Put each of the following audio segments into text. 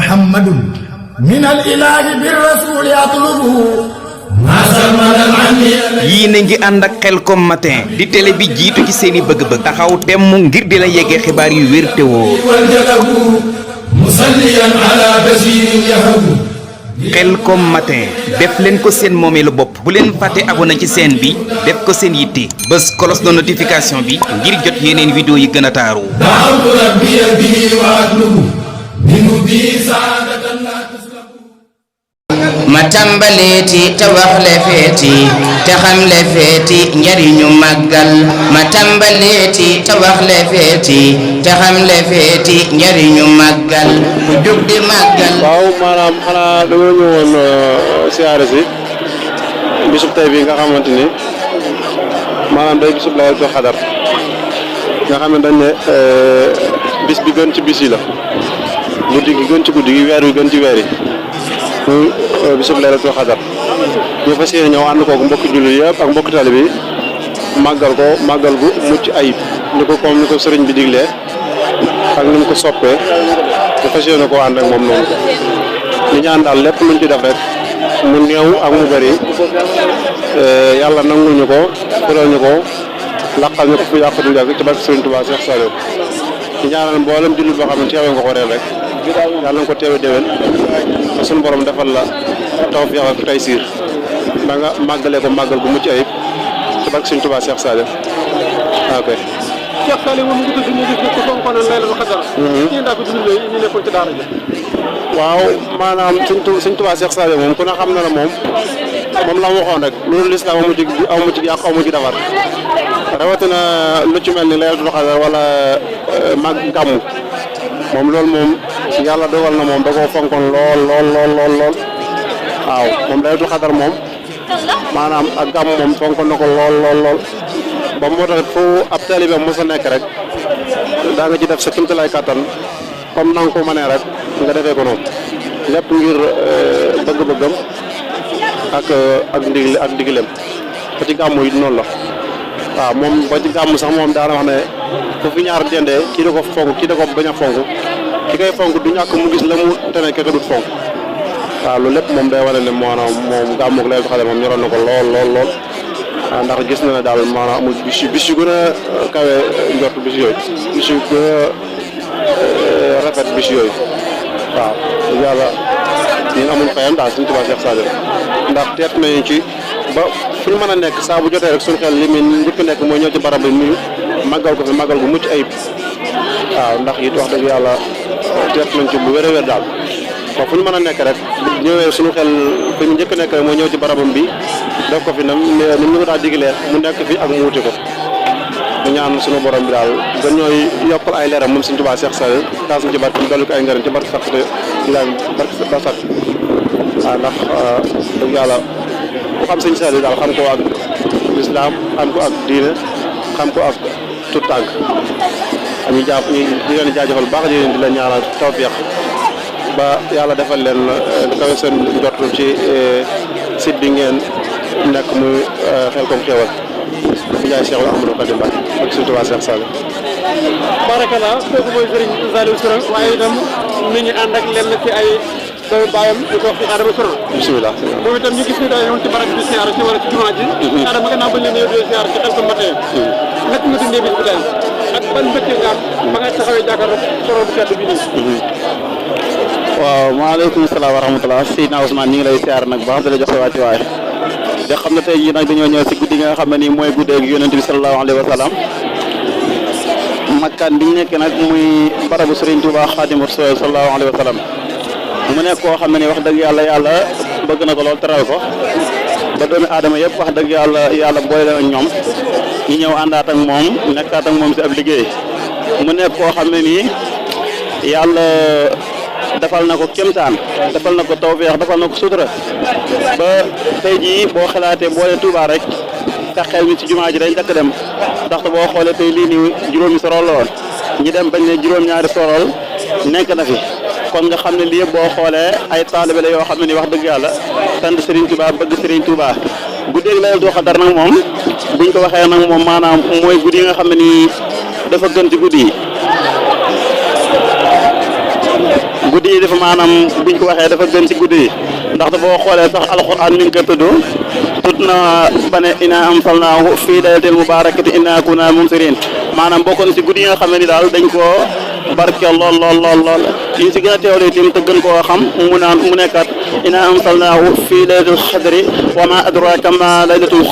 محمد من الإله بالرسول يطلبه yii na ngi ànd ak Khelcom matin di télé bi jiitu ci seeni bëgg-bëgg taxaw temm ngir di la yeggee xibaar yu wér te wóor Khelcom matin def leen ko seen moomeelu bopp bu leen fàtte abonné ci chaîne bi def ko seen yitte bés cloche de notification bi ngir jot yeneen vidéo yi gën a taaru ma tàmbaleeti te wax le feeti te xam le feeti njariñu màggal ma tàmbaleeti te wax le feeti te xam le feeti njariñu màggal ku jug di màggal. waaw maanaam xanaa dañoo ñëwoon siyaare si bisub tey bi nga xamante ni maanaam day bisub laylatul xadar nga xam ne dañ ne bis bi gën ci bis yi la guddi gi gën ci guddi gi weer wi gën ci weer yi muy bisub laylatul xadar ñu fas yéene ñëw ànd kooku mbokki jullit yëpp ak mbokki taalibe bi màggal ko màggal gu mucc ayib ni ko comme ni ko sëriñ bi diglee ak ni mu ko soppee ñu fas yéene koo ànd ak moom noonu ñu ñaan daal lépp luñ ci def rek mu néew ak mu bëri yàlla nangul ñu ko fural ñu ko laqal ñu ko fu yàq du yàgg ci barke Sëriñ Tuubaa Seex Saaliw ñu ñaanal mboolem jullit boo xam ne teewee nga ko reel rek yàlla nga ko teewe déwén te suñu borom defal la tawfiix ak taysiir ba nga màggalee ko màggal gu mucc ayib ci barke Sëriñ Tuubaa Seex Saaliw ok. Seex Saaliw moom ñu gis ñu ko fonkoon laylatul xadar. ñii daa ko dundee ñu nekkoon ci daara ji. waaw maanaam Sëriñ Tuubaa Seex Saaliw moom ku ne xam na ne moom la mu waxoon rek loolu lislaam amu ci yàq amu ci defar rawatina lu ci mel ni laylatul xadar wala mag gàmmu moom loolu moom yàlla dogal na moom da koo fonkoon lool waaw moom laylatul xadar moom maanaam ak gàmmu moom fonkoon na ko lool ba moo tax fu ab taalibe mos a nekk rek daa nga ci def sa kéemtalaay kàttan comme na nga ko mënee rek nga defee ko noonu lépp ngir bëgg-bëggam ak ndiglem ba ci gàmmu yi noonu la waaw moom ba ci gàmmu sax moom daana wax ne fu fi ñaar dendee kii da ko fonk kii da ko bañ a fonk ki koy fonk du ñàkk mu gis la mu tene keke dut fonk waaw loolu lépp moom day wane ne maanaam moom gàmmu ak laylatul xadar moom ñoroon na ko lool waaw ndax gis na ne daal maanaam amul bis yu gën a kawe njort bis yooyu bis yu gën a rafet bis yooyu waaw yàlla ñun amul fayam daal Sëriñ Tuubaa Seex Saaliw ndax teet nañu ci ba fu ñu mën a nekk saa bu jotee rek suñu xel li muy njëkk nekk mooy ñëw ci barab bi nuyu màggal ko fi màggal gu mucc ayib waaw ndax it wax dëgg yàlla teet nañ ci bu wér a wér daal ba fu ñu mën a nekk rek ñëwee suñu xel fi ñu njëkk nekk rek mooy ñëw ci barabam bi def ko fi ni ñu ko daa digalee mu nekk fi ak mu wuti ko ñu ñaan suñu borom bi daal gën ñooy yokkal ay leeram moom Sëriñ Tuubaa Seex Saaliw taas ñu ci barke mu dolli ko ay ngërëm ci barke saxte ilaam barke ba sax waaw ndax dëgg yàlla ku xam Sëriñ Saaliw daal xam ko ak lislaam xam ko ak diine xam ko ak tout tànk ñu di leen jaajëfal baax di leen ñaanal tawfiix ba yàlla defal leen kawe seen njort ci site bi ngeen nekk muy Khelcom xéewal bu jaay Cheikh Ahmadou Khadim Mbacké ak Sëriñ Tuubaa Seex Saaliw barakallah kooku mooy Sëriñ Saaliw Sourang waaye itam nit ñi ànd ak lenn ci ay doomu baayam ñu ko wax ci Adama Sourang bismillah moom itam ñu gis ni dañu ci barab bi siyaara ci wala ci jumaa ji Adama gannaaw bañ leen ñëw siyaara ci Khelcom matin naka nga dundee bis bi tey ak ban mbégte nga am ba nga taxawee jàkkaarloo Sourang bu tedd bi nii waaw maaleykum salaam wa rahmatulah Seydina Ousmane ñu ngi lay siyaar nag baax di la jox sa wàcci waay da xam ne tey jii nag dañoo ñëw si guddi nga xam ne nii mooy guddeeg yonent bi sallallahu alayhi wa sallam makkaan bi ñu nekk nag muy barabu Serigne Touba Xaadimu Rasuul sallallahu alayhi wa sallam mu nekk koo xam ne nii wax dëgg yàlla bëgg na ko lool teral ko ba doomi aadama yëpp wax dëgg yàlla boole ak ñoom ñu ñëw àndaat ak moom nekkaat ak moom si ab liggéey mu nekk koo xam ne nii yàlla defal na ko kéemtaan defal na ko tawfeex defal na ko sutura ba tey jii boo xalaatee boo nee Touba rek sa xel mi ci jumaa ji day njëkk dem ndaxte boo xoolee tey lii nii juróomi sorol la woon ñi dem bañ ne juróom-ñaari sorol nekk na fi kon nga xam ne lii yëpp boo xoolee ay taalibe la yoo xam ne ni wax dëgg yàlla sant Serigne Touba bëgg Serigne Touba guddeeg laylatul xadar nag moom buñ ko waxee nag moom maanaam mooy guddi yi nga xam ne nii dafa gën ci guddi yi guddi yi dafa maanaam buñ ko waxee dafa gën ci guddi yi ndaxte boo xoolee sax alquran mi ngi ko tudd na ba ne inna anzalnaahu fii laylatin mubaarakatin inna kunna munzirin maanaam bokkoon ci guddi yi nga xam ne ni daal dañ koo barkeel lool yi ci gën a teewlu itam te gën koo xam mu nekkat inna anzalnaahu fii laylatil qadri wa ma adraaka ma laylatul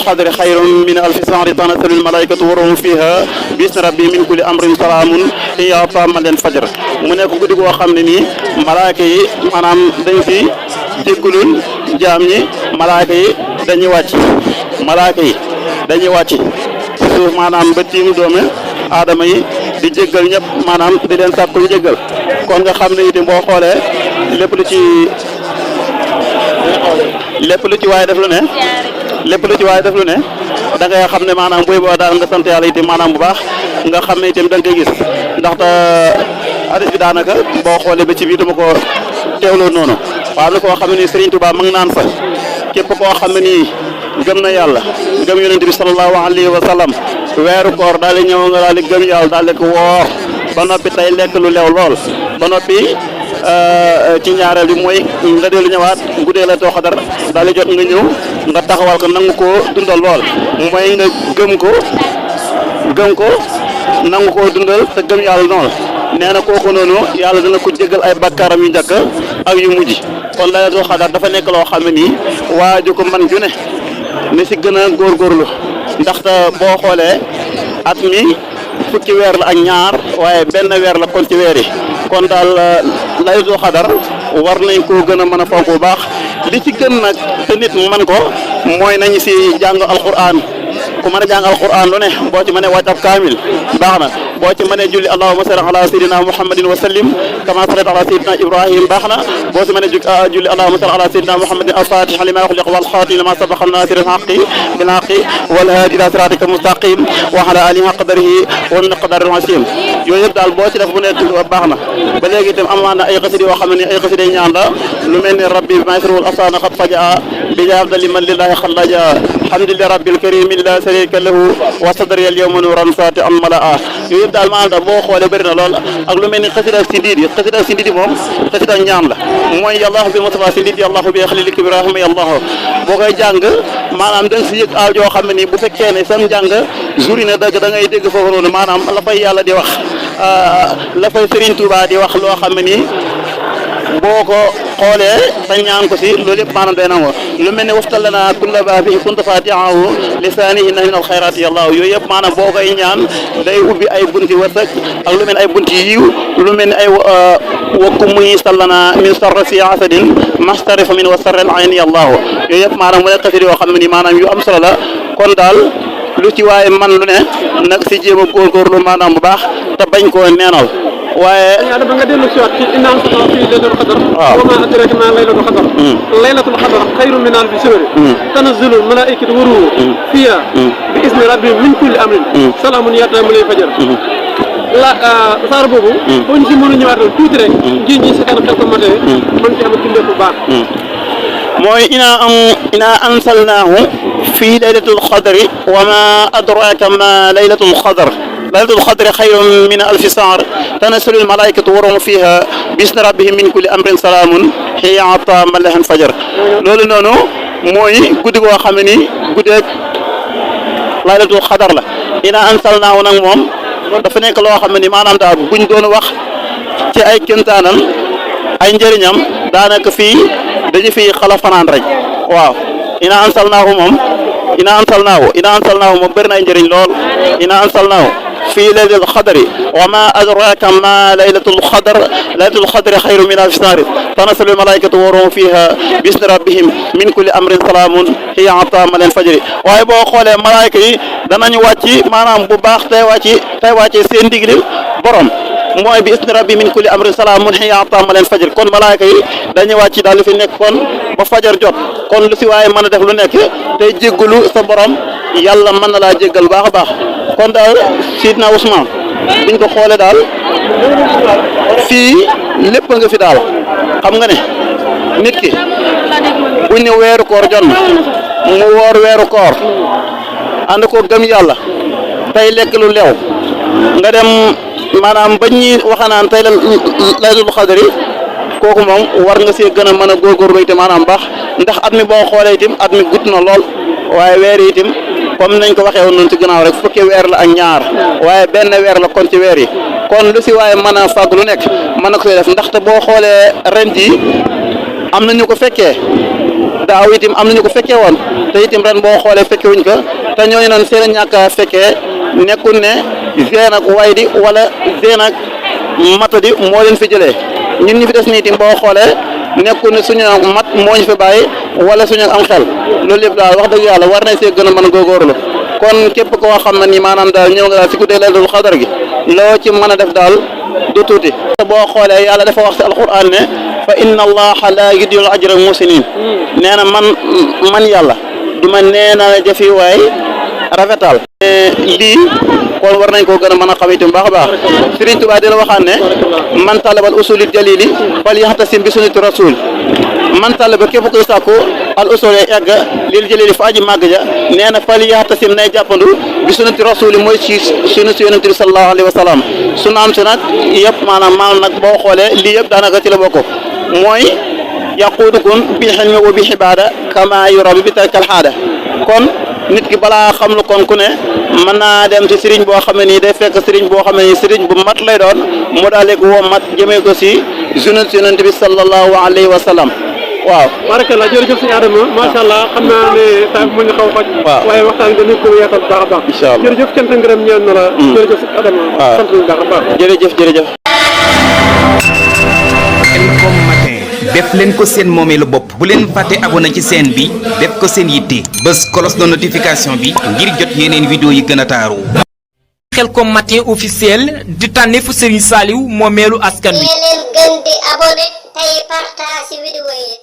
qadri xayrun min alfi shahri tanazzalul malaa'ikatu wa ruuhu fiiha bismi rabbihim min kulli amrin salaamun hiya hattaa matla'il fajr mu nekk guddi goo xam ne nii malaaka yi maanaam dañ fi jéggulul jaam ñi malaaka yi dañuy wàcc ci suuf maanaam ba tiim doomi aadama yi di jéggal ñëpp maanaam di leen sàkkul jéggal kon nga xam ne itam boo xoolee lépp lu ci waaye def lu ne da ngay xam ne maanaam buy boo daal nga sant yàlla itam maanaam bu baax nga xam ne itam da nga koy gis ndaxte hadis bi daanaka boo xoolee ba ci biir dama ko teewloo noonu waaw na koo xam ne nii Serigne Touba ma ngi naan fa képp koo xam ne nii gëm na yàlla gëm yonent bi sallallahu alayhi wa sallam weeru koor daal di ñëw nga daal di gëm yàlla daal di ko woor ba noppi tey lekk lu leew lool ba noppi ci ñaareel bi mooy nga dellu ñëwaat guddee la too xadar daal di jot nga ñëw nga taxawal ko nangu koo dundal lool mooy nga gëm ko nangu koo dundal te gëm yàlla noonu nee na kooku noonu yàlla dina ko jéggal ay bakkaaram yu njëkk ak yu mujj kon laylatul xadar dafa nekk loo xam ne nii waaju ko man ju ne ni si gën a góorgóorlu ndaxte boo xoolee at mi fukki weer la ak ñaar waaye benn weer la kon ci weer yi kon daal laylatul xadar war nañ koo gën a mën a fonk bu baax li ci gën nag te nit man ko mooy nañu si jàng alquran ku mën a jàng alquran lu ne boo ci mënee wàcc ab kaamil baax na boo ci mënee julli allahumma salli ala sayyidina muhammadin wa sallim kama sallayta ala sayyidina ibrahim baax na boo ci mënee julli allahumma salli ala sayyidina muhammadin al-fatih lima ughliqa wal khatim lima sabaqa nasir al-haqqi bil haqqi wal hadi ila siratika mustaqim wa ala alihi qadrihi wa miqdaril azim yooyu yëpp daal boo ci def bu nekk baax na ba léegi itam amaan na ay xasida yoo xam ne ay xasida ñaan la lu mel ni rabbi bi maysirul asana qad fajaa bi jaabda liman lillahi xallaja alhamdulillahi rabbil karim la sharika lahu wa sadri al yawma nuran saati an malaa yooyu yëpp daal maanaam daal boo xoolee bëri na lool ak lu mel ni xasida sindiidi moom xasida ñaan la mooy yàllaahu bi Mustafa sindiidi yàllaahu bi xalilika ibrahima yàllaahu boo koy jàng maanaam da nga si yëg aal joo xam ne nii bu fekkee ne sam njàng juri na dëgg da ngay dégg foofu noonu maanaam la fay yàlla di wax la fay Serigne Touba di wax loo xam ne nii boo ko xoolee te ñaan ko si loolu yëpp maanaam day nangu lu mel ne waftal lana kulla baabin kunta fatihahu lisaanihi min al xayraati yàllaahu yooyu yëpp maanaam boo koy ñaan day ubbi ay bunti wërsëg ak lu mel ne ay bunti yiw lu mel ne ay wakku muy sallana min sarra si asadin mastarifa min wa sarrel ayni yàllaahu yooyu yëpp maanaam mu nekk xasida yoo xam ne ni maanaam yu am solo la kon daal lu ci waaye man lu ne nag si jéem a góorgóorlu maanaam bu baax te bañ koo neenal waaye ba nga dellu si waat ci inna anzalnaahu fii laylatul qadr wa maa adraaka maa laylatul qadr laylatul qadr xayrun min alfi shahr tanazzalul malaa'ikatu wa ruuhu fiihaa bi izni rabbihim min kulli amrin salaamun hattaa matla'il fajr saar boobu boo ñu si mën a ñëwaatal tuuti rek ngir ñi si kan xel ko matee mën ci am tindee bu baax mooy inna anzalnaahu fii laylatul qadri wa maa adraaka maa laylatul qadr laylatul qadri xayrun min alfi shahr tanazzalul malaa'ikatu wa ruuhu fiihaa bismi rabbihim min kulli amrin salaamun hiya hattaa matla'il fajr loolu noonu mooy guddi goo xam ne ni guddeeg laylatul qadr la inna anzalnaahu nag moom dafa nekk loo xam ne ni maanaam daal buñ doon wax ci ay kéemtaanam ay njëriñam daanaka fii dañu fi xala fanaan rek waaw inna anzalnaahu moom bëri na ay njëriñ lool inna anzalnaahu fii laylatul qadri wa ma adraaka ma laylatul qadri xayrun min alfi shahr tanazzalul malaa'ikatu wa ruuhu fiihaa bismi rabbihim min kulli amrin salaamun hiya hattaa matla'il fajri waaye boo xoolee malaayka yi danañu wàcc maanaam bu baax tey wàcc seen ndigali borom mooy bi ismi rabbi min kulli amrin salaamun hiya hattaa matla'il fajri kon malaayka yi dañuy wàcc daal lu fi nekk kon ba fajar jot kon lu si waaye mën a def lu nekk tey jéggalu sa borom yàlla mën na laa jéggal baax a baax kon daal Sidna Ousmane biñ ko xoolee daal fii lépp nga fi daal xam nga ne nit ki buñ ne weeru koor jot na mu woor weeru koor ànd ko gëm yàlla tey lekk lu lew nga dem maanaam bañ ñuy waxanaan tey la laylatul xadri kooku moom war nga see gën a mën a góorgóorlu itam maanaam baax ndax at mi boo xoolee itam at mi gudd na lool waaye weer yi itam comme nañ ko waxee woon noonu ci gannaaw rek fukki weer la ak ñaar waaye benn weer la kon ci weer yi kon lu si waaye mën a fàgg lu nekk mën na ko def ndaxte boo xoolee ren jii am na ñu ko fekkee daaw itam am na ñu ko fekkee woon te itam ren boo xoolee fekke wuñ ko te ñooñu noonu seen ñàkk a fekkee nekkul ne gene ak way di wala gene ak matadi moo leen fi jëlee ñun ñu fi des nii itam boo xoolee nekkul ne suñu mat moo ñu fi bàyyi wala suñu am xel loolu yëpp daal wax dëgg yàlla war nañ see gën a mën a góorgóorlu kon képp koo xam ne nii maanaam daal ñëw nga daal si guddee laylatul xadar gi loo ci mën a def daal du tuuti boo xoolee yàlla dafa wax si alquran ne fa inna allaha la yudii'u ajra muhsinin nee na man yàlla du ma nee na jëfi waay rafetal lii kon war nañ koo gën a mën a xam itam baax a baax Sëriñ Tuubaa dina waxaan ne man talabal usuli jalili fal yaxtasim bi sunnati rasul man talaba képp koy sàkku al usul egg lil jalili fa aji màgg ja nee na fal yaxtasim nay jàppandu bi sunnati rasul mooy ci sunu si yonent bi sallallahu alayhi wa sallam su naam si nag yëpp maanaam nag boo xoolee lii yëpp daanaka ci la bokk mooy yaquudukum bil hilmi wa bi xibaada kama yurabi bi tarkal xaada kon nit ki balaa xam lu kon ku ne mën naa dem ci sëriñ boo xam ne nii day fekk sëriñ boo xam ne nii sëriñ bu mat lay doon mu daal di woo mat jëmee ko si yonent bi sallallahu alayhi wa sallam waaw. barakallah jërëjëf sëñ Adama macha allah xam naa ne saa mu ñu xaw a xoj. waaw waaye waxtaan nga nit ko yaatal bu baax a baax. incha allah jërëjëf cant ngërëm ñeel na la. jërëjëf sëñ Adama. waaw sant nañu baax a baax. jërëjëf. Khelcom matin def leen ko seen moomeelu bopp bu leen fàtte abonné ci chaîne bi def ko seen yitte bës cloche de notification bi ngir jot yeneen vidéo yi gën a taaru. Khelcom matin officiel di tànneefu Serigne Saliou moomeelu askan wi. leen gën di abonné tey partage vidéo yi